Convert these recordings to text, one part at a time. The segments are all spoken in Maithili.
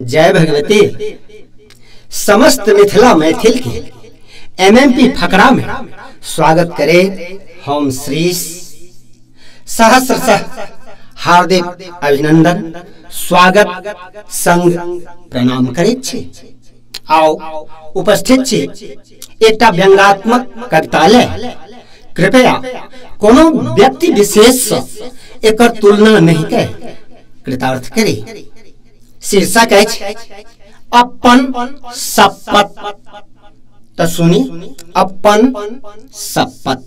जय भगवती। समस्त मिथिला मैथिल के एमएमपी फकरा में स्वागत करे हम श्री सहस्र हार्दिक अभिनंदन स्वागत संग प्रणाम करे छी। आओ उपस्थित छी एकटा व्यंग्यात्मक कविता ले। कृपया कोनो व्यक्ति विशेष से एकर तुलना नहीं कर कृतार्थ करी। शीर्षक अछि अपन शपथ। तो सुनी अपन शपथ।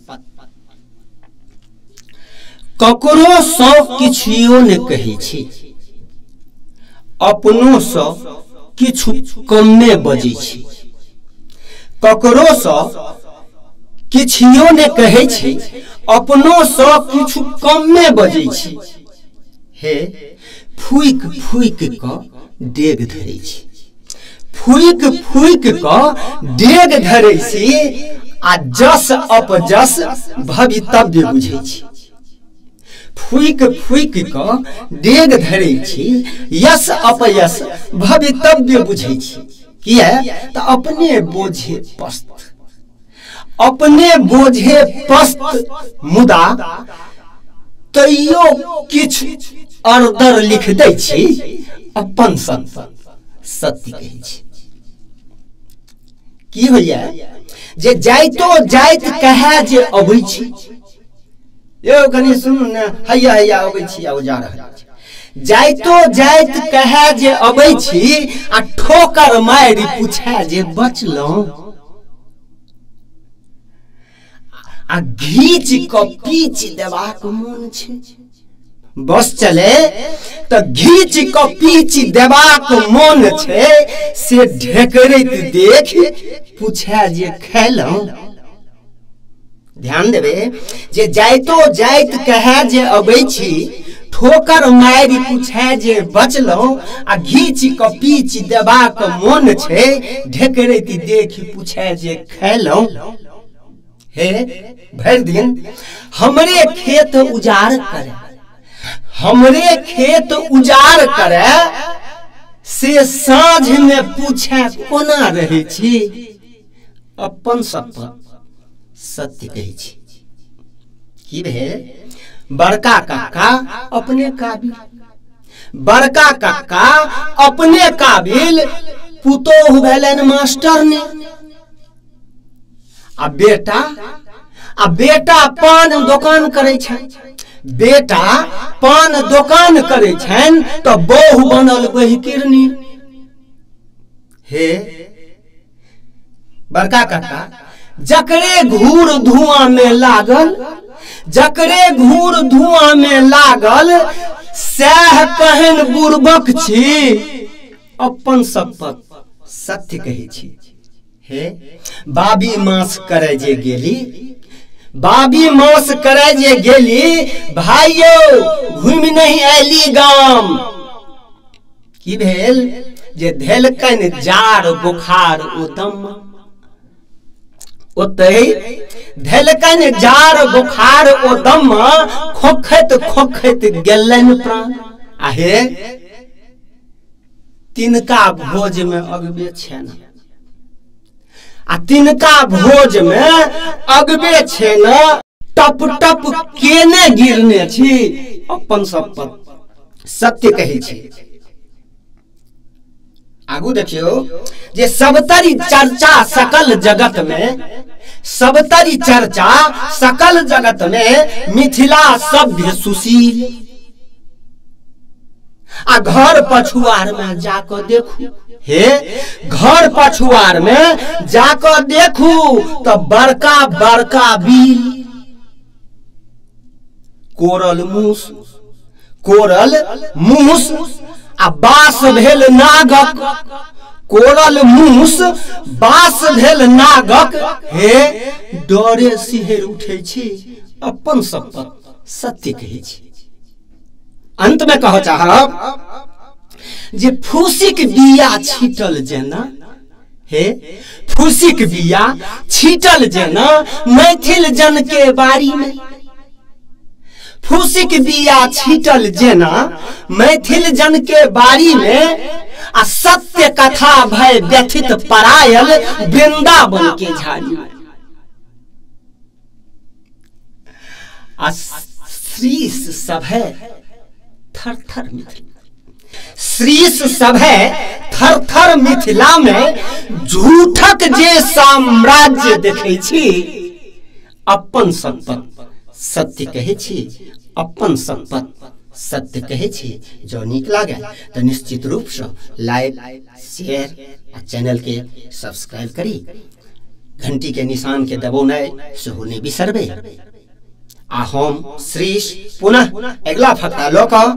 ककरो सँ किछुओ ने कहै छी, अपनो सँ किछु कमे बजै छी। ककरो सँ किछुओ ने कहै छी, अपनो सँ किछु कमे बजै छी। हे फूकि फूकि कऽ डेग धरै छी, फूकि फूकि कऽ डेग धरै छी आ जस अपजस भवितव्य बुझै छी। फूकि फूकि कऽ डेग धरै छी, यश अपयश भवितव्य बुझै छी। किया तऽ अपने बोझे पस्त, अपने बोझे पस्त, मुदा तैयो किछु अरदर लिख दै छी। अपन सत्य कहै छी। की होइया जे जाइतो जाइत कहै जे अबै छी। यौ कनि सुनू ने, हैया हैया अबै छी आ जा रहल छी। जाइतो जाइत कहै जे अबै छी आ ठोकर मारि पूछै जे बचलहुँ, आ घीच कऽ पीच देबाक मोन छै। बस चले तऽ घीच कऽ पीच देबाक मोन छै, से ढेकरैत देख पूछै जे खेलहुँ। ध्यान देबे जे जाइतो जाइत कहै जे अबै छी, ठोकर मारि पूछै जे बचलहुँ, आ घीच कऽ पीच देबाक मोन छै, ढेकरैत देख पूछै जे खेलहुँ। हे भरि दिन हमरे खेत उजाड़ करे, हमरे खेत उजाड़ करे, से साँझ में पूछे कोना रहै छी। अपन शपथ सत्य कहै छी। की भेल? बड़का काका अपने काबिल, बड़का काका अपने काबिल, पुतोहु भेलनि मास्टर ने, आ बेटा, आ बेटा पान दोकान करै छनि। बेटा पान दोकान करै छनि तऽ बहु बनल बहिकिरनी। हे बड़का काका जकरे घूर धुआं में लागल, जकरे घूर धुआं में लागल, सएह कहन बुड़बक छी। अपन शपथ सत्य कहै छी। हे बाबी मास करे जे गेली, बाबी मास करे जे गेली, भाइयो घूमि नहीं ऐली गाम। की भेल जे धेलकनि जार बुखार उदम, ओतहि धेलकनि जार बुखार उदम, खोखैत खोखैत गेलनि प्राण। आ हे तिनका भोज में अगबे छनि, आ तिनका भोज में अगबे छे न, टप टप केने गिरने छी। अपन शपथ सत्य कहै छी। आगू देखियो जे सबतरी चर्चा सकल जगत में, सबतरी चर्चा सकल जगत में, मिथिला सभ्य सुशील। आ घर पछुआर में जाकर देखू, हे घर पछुआर में जाकर देखू तो बड़का बड़का बिल, कोरल मूस, कोरल मूस आ बास भेल नागक, कोरल मूस बास भेल नागक। हे डरे सिहर उठै छी। अपन शपथ सत्य कहै छी। अंत में कह चाहब जे फूसिक बिया छीटल जेना, हे फूसिक बिया छीटल जेना मैथिल जन के बारी में, फूसिक बिया छीटल जेना मैथिल जन के बारी में, आ सत्य कथा भय व्यथित परायल वृंदावन के झाड़ी में। आ श्रीश सभे थर थर मिथिला, श्रीश सभे थर थर मिथिला में झूठक जे साम्राज्य देखै छी, अपन संपत सत्य कहै छी, अपन संपत सत्य कहै छी। जँ नीक लागे तऽ निश्चित रूपसँ लाइक, शेयर आ चैनल के सब्सक्राइब करी, घंटी के निशान के दबौनाइ सेहो नहि बिसरबै। आ हम श्रीश पुनः अगिला फकरा लऽ कऽ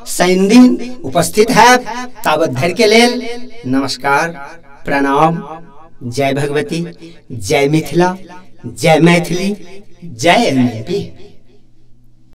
शनि दिन उपस्थित हैब। ताबत धरि के लेल नमस्कार, प्रणाम, जय भगवती, जय मिथिला, जय मैथिली, जय एमएमपी।